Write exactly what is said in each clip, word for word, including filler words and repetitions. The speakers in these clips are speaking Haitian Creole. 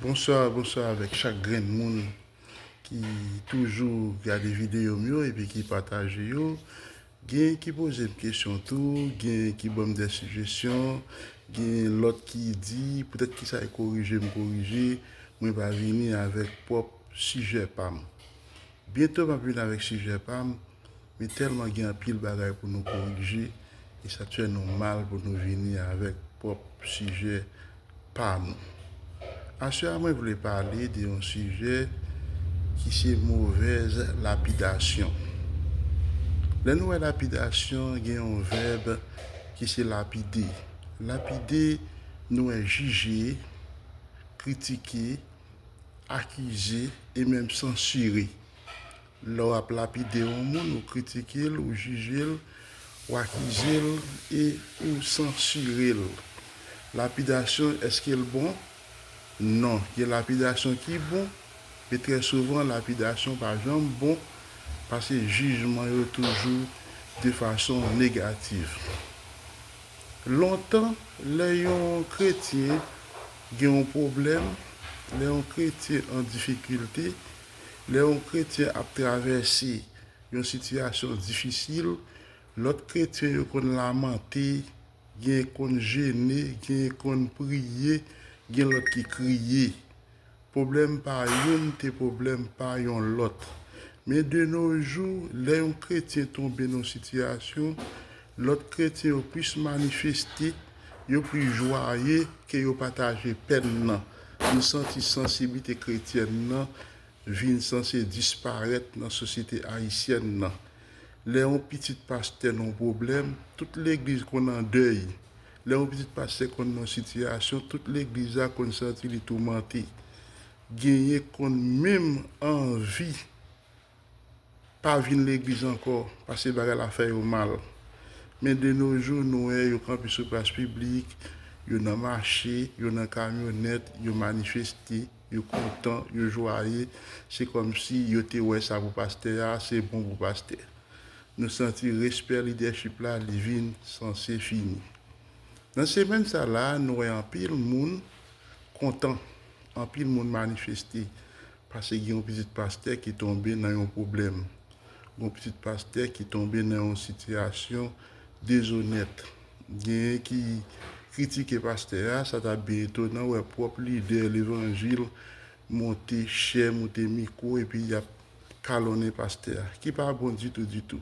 Bonswa, bonswa avèk chak grenn moun ki toujou gade videyo m yo epi ki pataje yo. Gen ki poze m kesyon tou, gen ki ban m de sijesyon, gen lòt ki di poutèt kisa yo korije m korije, mwen pa vini avèk pwòp sijè pa m. Byento m ap vin avèk sijè pa m, men tèlman gen anpil bagay pou nou korije, e sa t fè nou mal pou nou vini avèk pwòp sijè pa nou. Aswè a, mwen vle pale de yon sijè ki se movèz lapidasyon. Lè nou wè lapidasyon, gen yon vèb ki se lapide. Lapide, nou wè jije, kritike, akize e menm sansire. Lè w ap lapide yon moun, ou kritike l, ou jije l, ou akize l e ou sansire l. Lapidasyon, èske l bon? Non. Gen lapidasyon ki bon, men trè souvan, lapidasyon pa janm bon, paske jijman yo toujou de fason negatif. Lontan, lè yon kretyen gen yon pwoblèm, lè yon kretyen an difikilte, lè yon kretyen ap travèse yon sitiyasyon difisil, lòt kretyen yo konn lamante, gen konn jene, gen konn priye, gen lòt ki kriye. Pwoblèm pa youn te pwoblèm pa yon lòt. Men de nos jours, lè yon kretyen tonbe nan yon sitiyasyon, lòt kretyen yo plis manifeste, yo plis jwaye ke yo pataje pèn nan. Nou santi sansiblite kretyèn nan vin sanse disparèt nan sosyete ayisyèn nan. Lè yon pitit pastè nan yon pwoblèm, tout legliz konn an dèy. Lè yon pitit pastè konn nan yon sitiyasyon, tout legliz la konn santi li toumante. Genyen konn menm anvi pa vin legliz ankò, paske bagay la fè yo mal. Men de nos jours, nou wè yo kanpe sou plas piblik, yo nan mache, yo nan kamyonèt, yo manifeste, yo kontan, yo jwaye. Se kòmsi yo te wè sa pou pastè a, se bon pou pastè. Nou santi respè lidèchip la, li vin sanse fini. Nan semèn sa la, nou wè anpil moun kontan, anpil moun manifeste, paske gen yon pitit pastè ki tonbe nan yon pwoblèm. Gen yon pitit pastè ki tonbe nan yon sitiyasyon dezonèt. Genyen ki kritike pastè a, sa t ap byen etonan wè pwòp lidè levanjil monte chè, monte mikwo, epi y ap kalonnen pastè a, ki pa bon ditou, ditou.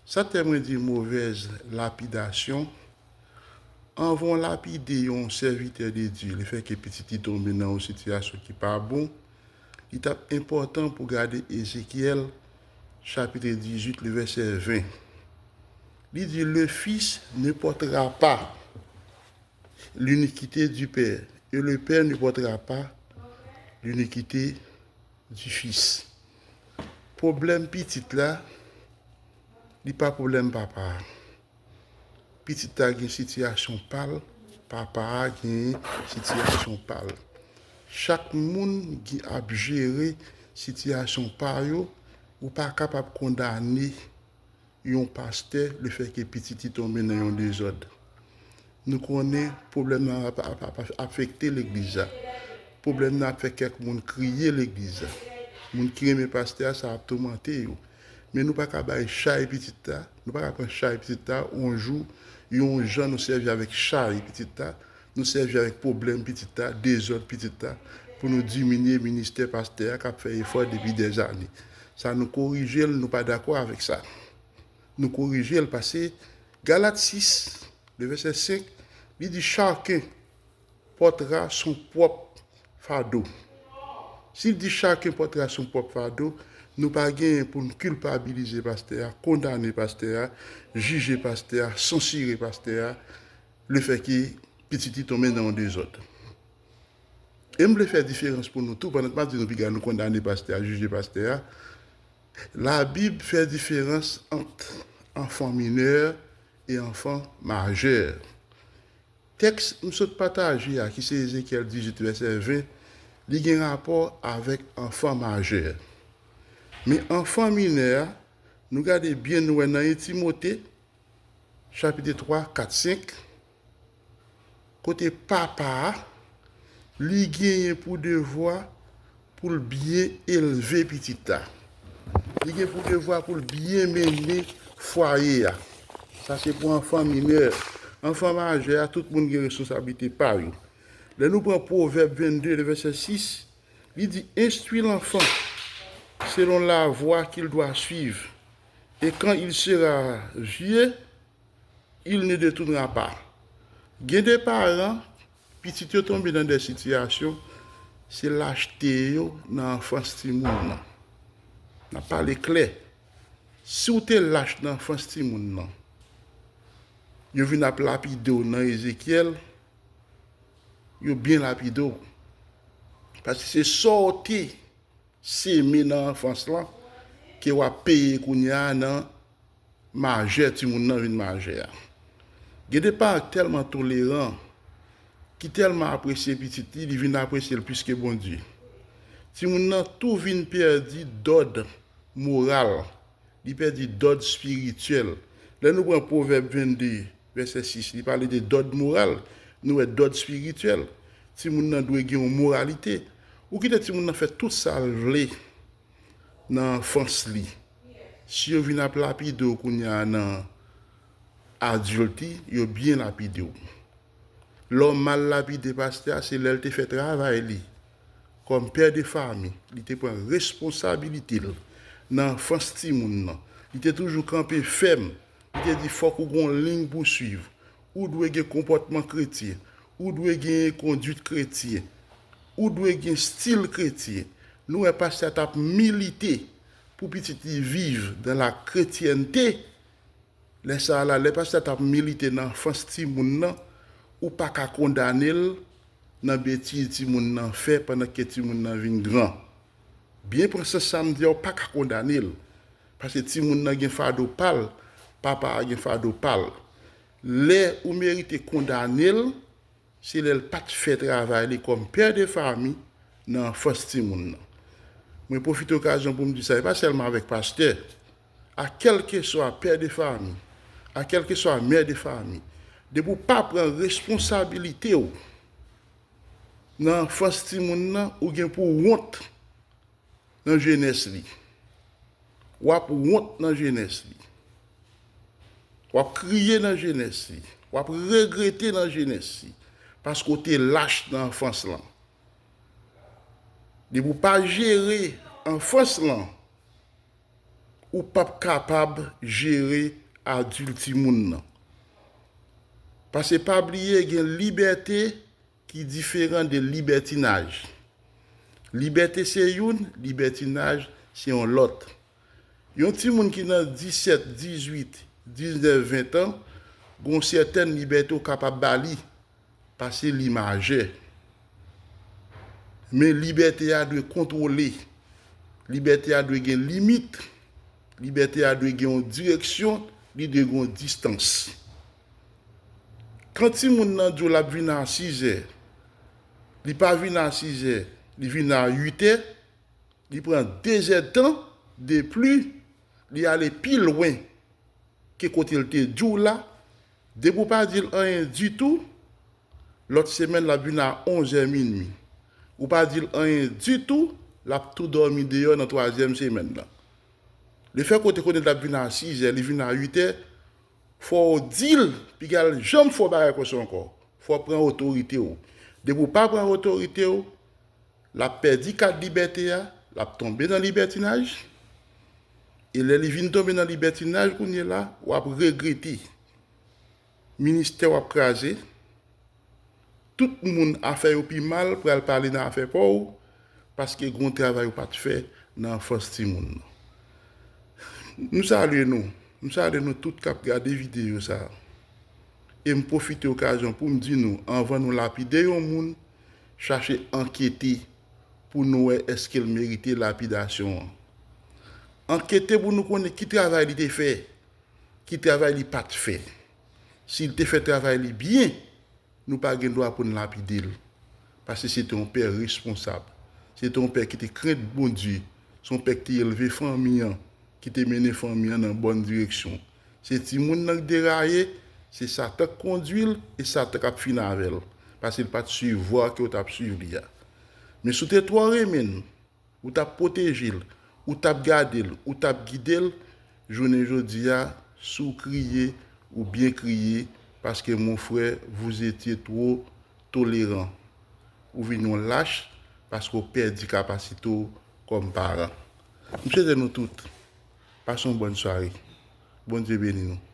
Sa t fè mwen di movèz lapidasyon. Anvan w lapide yon sèvitè de Dye, lefètke pitit li tonbe nan yon sitiyasyon ki pa bon, li t ap enpòtan pou gade Ezekyèl, chapit dizuit, le vèsè ven. Li di, Le Fils ne portera pas l'iniquité du Père, et le Père ne portera pas l'iniquité du Fils. Pwoblèm pitit la, li pa pwoblèm papa a. Pitit la gen sitiyasyon pa l, papa a gen sitiyasyon pa l. Chak moun ki ap jere sitiyasyon pa yo, ou pa kapab kondane yon pastè lefètke pitit li tonbe nan yon dezòd. Nou konnen pwoblèm nan ap, ap, ap afekte legliz la. Pwoblèm nan ap fè kèk moun kriye legliz la. Moun ki renmen pastè a, sa ap toumante yo. Men nou pa ka bay chay pitit la, nou pa ka pran chay pitit la, yon jou, yon jan nou sèvi avèk chay pitit la, nou sèvi avèk pwoblèm pitit la, dezòd pitit la, pou nou diminye ministè pastè a k ap fè efò depi dèzane. Sa nou korije l, nou pa dakò avèk sa. Nou korije l, paske Galat sis, le vèsè senk, li di, Chacun portera son propre fardeau. Si l di, Chacun portera son propre fardeau, nou pa genyen pou n kilpabilize pastè a, kondane pastè a, jije pastè a, sansire pastè a, lefètke pitit li tonbe nan yon dezòd. E m vle fè diferans pou nou tou, pandan m ap di nou piga nou kondane pastè a, jije pastè a, Labib fè diferans ant anfan minè e anfan majè. Tèks m sot pataje a, ki se Ezekyèl dizuit, vèsè ven, li gen rapò avèk anfan majè. Men anfan minè a, nou gade byen, nou wè nan en Timote, chapit twa, kat, senk, kote papa a, Li genyen pou devwa pou l byen elve pitit la. Li gen pou devwa pou l byen mennen fwaye a. Sa se pou anfan minè. Anfan majè a, tout moun gen responsablite pa yo. Lè nou pran Pwovèb vennde, vèsè sis, li di, Instruis l'enfant selon la voie qu'il doit suivre, et quand il sera vieux, il ne détournera pas. Gen de paran, pitit yo tonbe nan de sitiyasyon, se lachte yo nan anfans timoun nan. N ap pale klè. Si w te lach nan anfans timoun nan, yo vin ap lapide w nan Ezekyèl, yo byen lapide w. Paske se sa w te seme nan anfans lan ke w ap peye kounye a nan majè, timoun nan vin majè a. Gen de paran ki tèlman toleran, ki tèlman apresye pitit li, li vin apresye l plis ke Bondye. Timoun nan tou vin pèdi dòd moral, li pèdi dòd espirityèl. Lè nou pran Pwovèb vennde, vèsè sis, li pale de dòd moral, nou wè dòd espirityèl. Timoun nan dwe gen yon moralite. Ou kite timoun nan fè tout sa l vle nan anfans li. Si yo vin ap lapide w kounye a nan adilti, yo byen lapide w. Lè w mal lapide pastè a, se lè l te fè travay li kòm pè de fami, li te pran responsabilite l nan anfans timoun nan. Li te toujou kanpe fèm. Li te di fòk ou gen yon liy pou w swiv. Ou dwe gen konpòtman kretyen. Ou dwe gen kondwit kretyen. Ou dwe gen stil kretyen. Nou wè pastè a t ap milite pou pitit li viv dans la chrétienté. Lè sa a la, lè pastè a t ap milite nan anfans timoun nan, ou pa ka kondane l nan betiz timoun nan fè pandan ke timoun nan vin gran. Byen pran sans sa m di a, ou pa ka kondane l. Paske timoun nan gen fado pa l, papa a gen fado pa l. Lè ou merite kondane l, se lè l pa t fè travay li kòm pè de fami nan anfans timoun nan. Mwen pwofite okazyon pou m di sa, e pa sèlman avèk pastè, a kèlkeswa pè de fami, a kèlkeswa mè de fami, depi w pa pran responsabilite w nan anfans timoun nan, ou gen pou w wont nan jenès li. W ap wont nan jenès li. W ap kriye nan jenès li. W ap regrete nan jenès li. Paske w te lach nan anfans lan. Depi w pa jere anfans lan, ou p ap kapab jere adilti moun nan. Paske pa bliye gen libète ki diferan de libètinaj. Libète se youn, libètinaj se yon lòt. Yon timoun ki nan disèt, dizuit, diznèf, ven an, gen yon sètèn libète w kapab ba li, paske li majè. Men libète a dwe kontwole. Libète a dwe gen limit. Libète a dwe gen yon direksyon, li dwe gen yon distans. Kan timoun nan di w l ap vin a sizè, li pa vin a sizè, li vin a uitè, li pran dezèdtan de pli, li ale pi lwen ke kote l te di w la, depi w pa di l anyen ditou, lòt semèn l ap vin a onzè minui. Ou pa di l anyen ditou, l ap tou dòmi deyò nan twazyèm semèn nan. Lefètke w te konnen l ap vin a sizè, li vin a uitè, fò w di l, piga l janm fè w bagay konsa ankò. Fò w pran otorite w. Depi w pa pran otorite w, l ap pèdi kad libète a, l ap tonbe nan libètinaj. E lè li vin tonbe nan libètinaj kounye la, w ap regrete. Ministè w ap kraze. Tout moun afè yo pi mal pral pale nan afè pa w, paske gen yon travay ou pa t fè nan anfans timoun nan. M salye nou. M salye nou tout k ap gade videyo sa a. E m pwofite okazyon pou m di nou, anvan nou lapide yon moun, chache ankete pou nou wè èske l merite lapidasyon an. Ankete pou nou konnen ki travay li te fè, ki travay li pa t fè. Si l te fè travay li byen, nou pa gen dwa pou n lapide l. Paske se te yon pè responsab. Se te yon pè ki te krent Bondye. Se yon pè ki te elve fanmi an, ki te mennen fanmi an nan bòn direksyon. Se timoun nan k deraye, se Satan k kondwi l e Satan k ap fini avè l. paske l pa t swiv vwa ke w t ap swiv li a. Men si w te twò renmen l, ou t ap pwoteje l, ou t ap gade l, ou t ap gide l, jounen jodi a, si w kriye, ou byen kriye, paske mon frè, vous étiez trop tolérant. Ou vin yon lach paske w pèdi kapasite w kòm paran. M swete nou tout pase yon bòn sware. Bondye beni nou.